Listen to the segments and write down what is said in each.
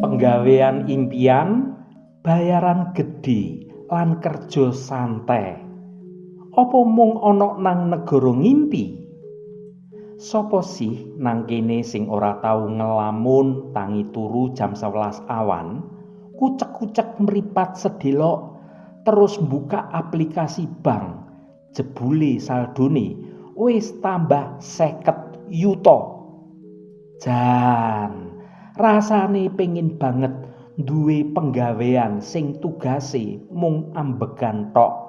Penggawean impian, bayaran gedhe lan kerja santai. Apa mung ana nang negara ngimpi? Sopo sih nang kene sing ora tau ngelamun tangi turu jam 11 awan, kucek-kucek mripat sedelok, terus mbuka aplikasi bank, jebule saldone wis tambah 50 yuta. Jan, rasane pengin banget duwe penggawean sing tugase mung ambegan tok.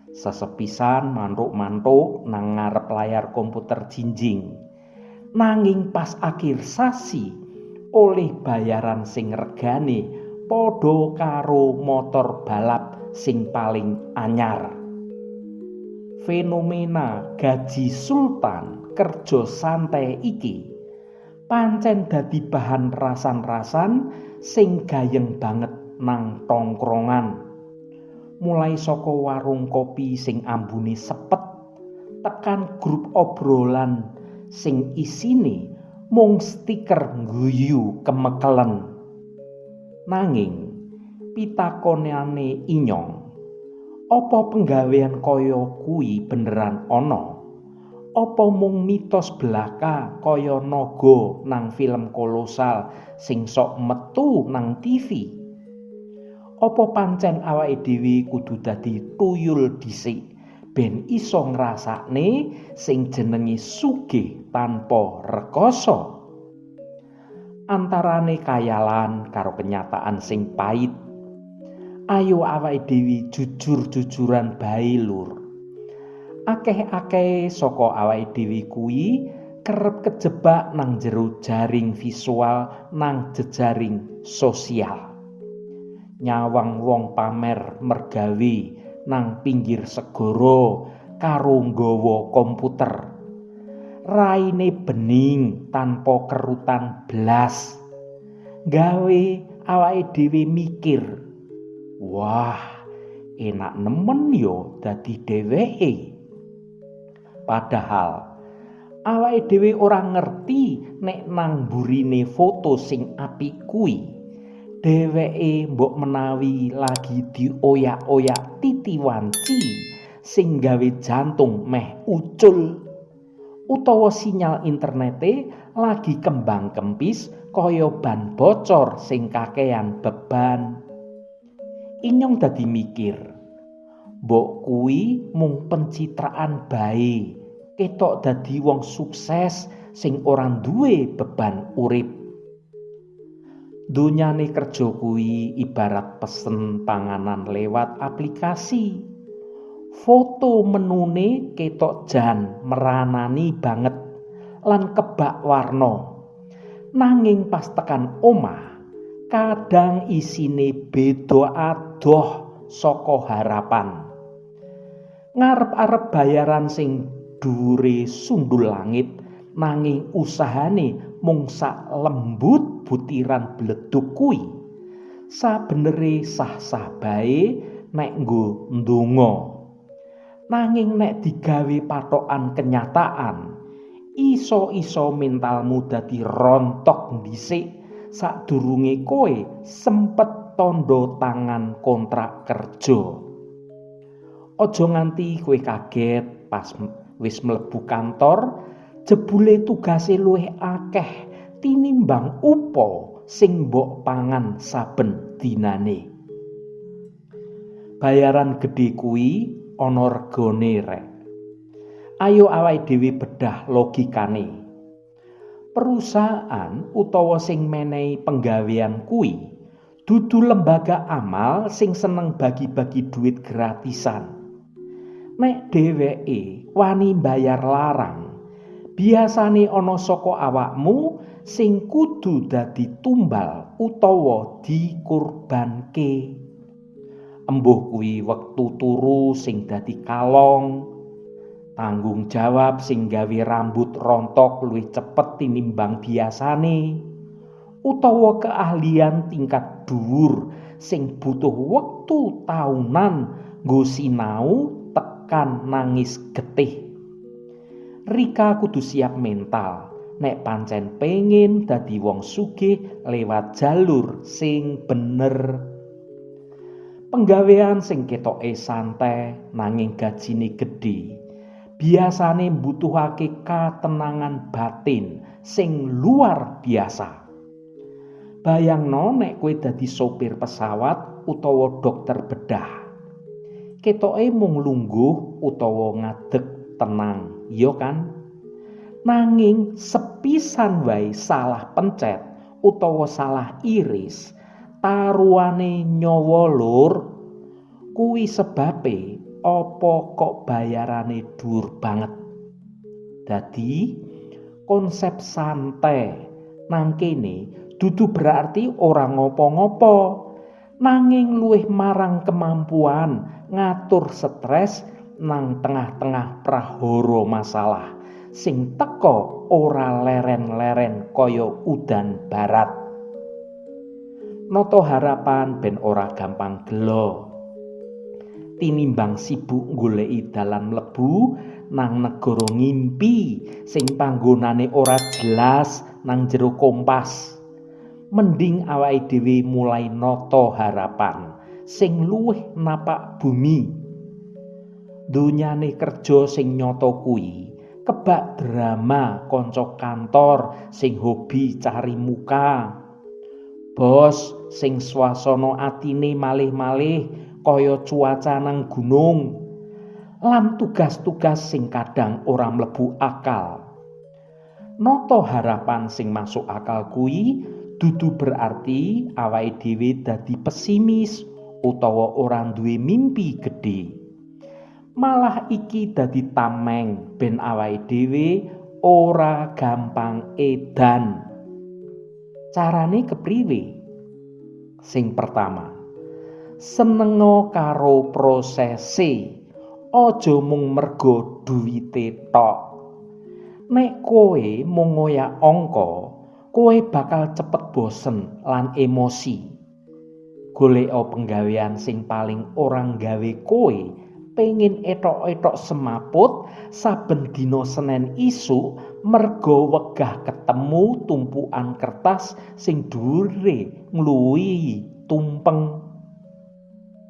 Sesepisan mantuk-mantuk nang ngarep layar komputer jinjing. Nanging pas akhir sasi oleh bayaran sing regane padha karo motor balap sing paling anyar. Fenomena gaji sultan kerja santai iki pancen dadi bahan rasan-rasan sing gayeng banget nang tongkrongan. Mulai saka warung kopi sing ambune sepet, tekan grup obrolan sing isine mung stiker ngguyu kemekelen. Nanging pitakonane inyong, apa penggawean kaya kuwi beneran ana? Apa mung mitos belaka kaya naga nang film kolosal sing sok metu nang TV? Apa pancen awake dhewe kudu dadi tuyul dhisik ben iso ngrasakne sing jenenge sugih tanpa rekoso? Antarane khayalan karo kenyataan sing pait. Ayo awake dhewe jujur-jujuran bae lur. Akeh-akeh saka awake dhewe kuwi kerep kejebak nang jero jaring visual nang jejaring sosial. Nyawang wong pamer mergawe nang pinggir segara karo nggawa komputer. Raine bening tanpa kerutan blas. Gawe awake dhewe mikir, wah, enak nemen yo dadi dheweke. Padahal awake dhewe ora ngerti nek nang mburine foto sing apik kuwi dheweke mbok menawi lagi dioyak-oyak titi wanci sing gawe jantung meh ucul, utawa sinyal internete lagi kembang kempis kaya ban bocor sing kakean beban. Inyong dadi mikir, mbok kuwi mung pencitraan bae, ketok dadi wong sukses sing ora duwe beban urip. Donyane kerja kuwi ibarat pesen panganan lewat aplikasi. Foto menune ketok jan meranani banget lan kebak warna. Nanging pas tekan omah, kadang isine beda adoh saka harapan. Ngarep-arep bayaran sing dhuwure sundul langit, nanging usahane mung sak lembut butiran bledug kuwi. Sabenere sah-sah bae nek nggo ndonga. Nanging nek digawe patokan kenyataan, iso-iso mentalmu dadi rontok dhisik sadurunge kowe sempet tandha tangan kontrak kerja. Aja nganti kowe kaget pas wis mlebu kantor, jebule tugase luwih akeh tinimbang upa sing mbok pangan saben dinane. Bayaran gedhe kuwi ana regane rek. Ayo awake dhewe bedah logikane. Perusahaan utawa sing menehi penggawean kuwi dudu lembaga amal sing seneng bagi-bagi duit gratisan. Nek dheweke wani bayar larang, biasane ana saka awakmu sing kudu dadi tumbal utawa dikurbanke. Embuh kuwi wektu turu sing dadi kalong, tanggung jawab sing gawe rambut rontok luwih cepet tinimbang biasane, utawa keahlian tingkat dhuwur sing butuh wektu taunan nggo sinau tekan nangis getih. Rika kudu siap mental nek pancen pengen dadi wong sugih lewat jalur sing bener. Penggawean sing ketoke santai nanging gajine gedhe biasane mbutuhake katenangan batin sing luar biasa. Bayangno nek kowe dadi sopir pesawat utawa dokter bedah. Ketoke mung lungguh utawa ngadeg tenang, ya kan? Nanging sepisan wae salah pencet utawa salah iris, taruhane nyawa lur. Kuwi sebabe apa kok bayarane dhuwur banget. Dadi konsep santai nang kene dudu berarti ora ngopo-ngopo, nanging luwih marang kemampuan ngatur stres nang tengah-tengah prahara masalah sing teka ora leren-leren kaya udan barat. Noto harapan ben ora gampang gelo. Tinimbang sibuk goleki dalan mlebu nang negara ngimpi sing panggonane ora jelas nang jero kompas. Mending awake dhewe mulai nata harapan sing luwih napak bumi. Donyane kerja sing nyata kuwi kebak drama kanca kantor sing hobi cari muka. Bos sing swasana atine malih-malih kaya cuaca nang gunung, lan tugas-tugas sing kadang ora mlebu akal. Nata harapan sing masuk akal kuwi dudu berarti awake dhewe dadi pesimis utawa ora duwe mimpi gedhe. Malah iki dadi tameng ben awake dhewe ora gampang edan. Carane kepriwe? Sing pertama, senengo karo prosese, aja mung mergo duwite tok. Nek kowe mung ngoyak angka, kowe bakal cepet bosen lan emosi. Goleka penggawean sing paling ora gawe kowe pengen etok-etok semaput saben dina Senin isuk mergo wegah ketemu tumpukan kertas sing dhuwure ngluwihi tumpeng.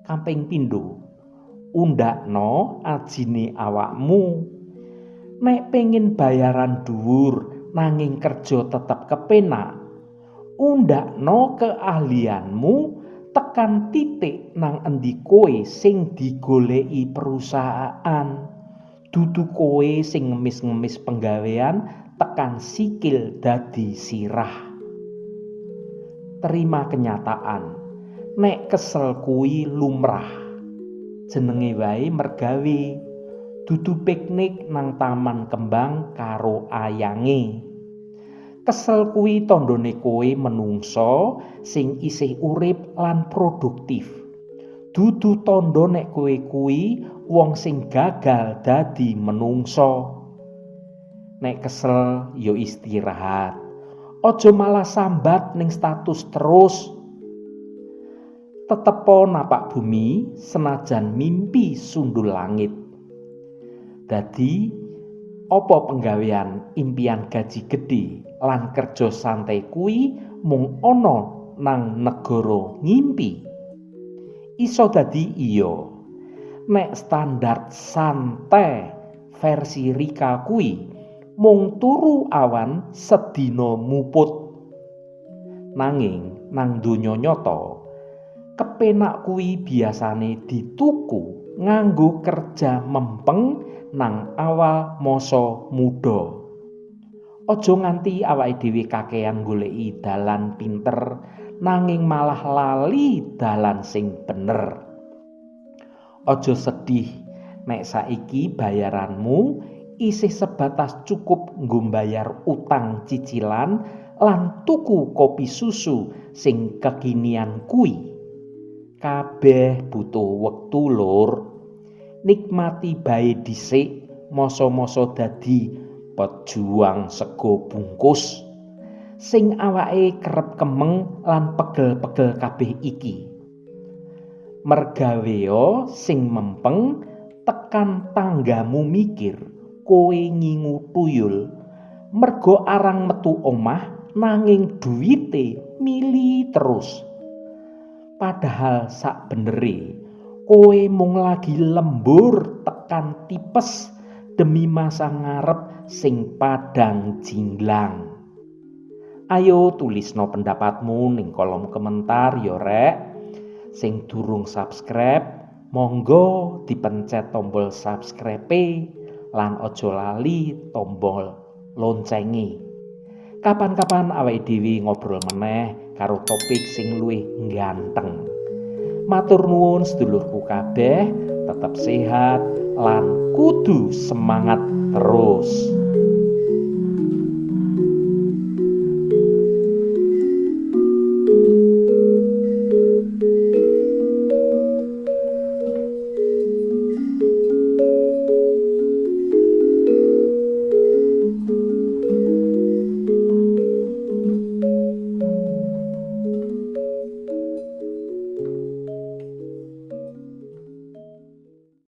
Kaping pindho, undakno ajine awakmu. Nek pengen bayaran dhuwur nanging kerja tetep kepenak, undakno keahlianmu tekan titik nang endi kowe sing digoleki perusahaan. Dudu kowe sing ngemis-ngemis penggawean tekan sikil dadi sirah. Terima kenyataan nek kesel kuwi lumrah. Jenenge wae mergawe, dudu piknik nang taman kembang karo ayange. Kesel kuwi tandane kowe menungso sing isih urip lan produktif. Dudu tandha nek kowe kuwi wong sing gagal dadi menungso. Nek kesel ya istirahat. Aja malah sambat ning status terus. Tetepo napak bumi senajan mimpi sundul langit. Dadi apa penggawean impian gaji gedhe lan kerja santai kuwi mung ana nang negara ngimpi? Iso dadi iya. Nek standar santai versi Rika kuwi mung turu awan sedina muput. Nanging nang donya nyata, kepenak kuwi biasane dituku nganggo kerja mempeng nang awal masa muda. Aja nganti awake dhewe kakean goleki dalan pinter nanging malah lali dalan sing bener. Aja sedih nek saiki bayaranmu isih sebatas cukup nggo mbayar utang cicilan lan tuku kopi susu sing kekinian kuwi. Kabeh butuh wektu lur. Nikmati bae dhisik masa-masa dadi pejuang sego bungkus sing awake kerep kemeng lan pegel-pegel kabeh iki. Mergaweo sing mempeng tekan tanggamu mikir kowe ngingu tuyul Mergo arang metu omah nanging duwite mili terus. Padahal sak benere kowe mung lagi lembur tekan tipes demi masa ngarep sing padang jinglang. Ayo tulisno pendapatmu ning kolom komentar yo rek. Sing durung subscribe, monggo dipencet tombol subscribe lan ojo lali tombol loncenge. Kapan-kapan awake dhewe ngobrol meneh karo topik sing luwih ganteng. Matur nuwun sedulurku kabeh, tetep sehat lan kudu semangat terus.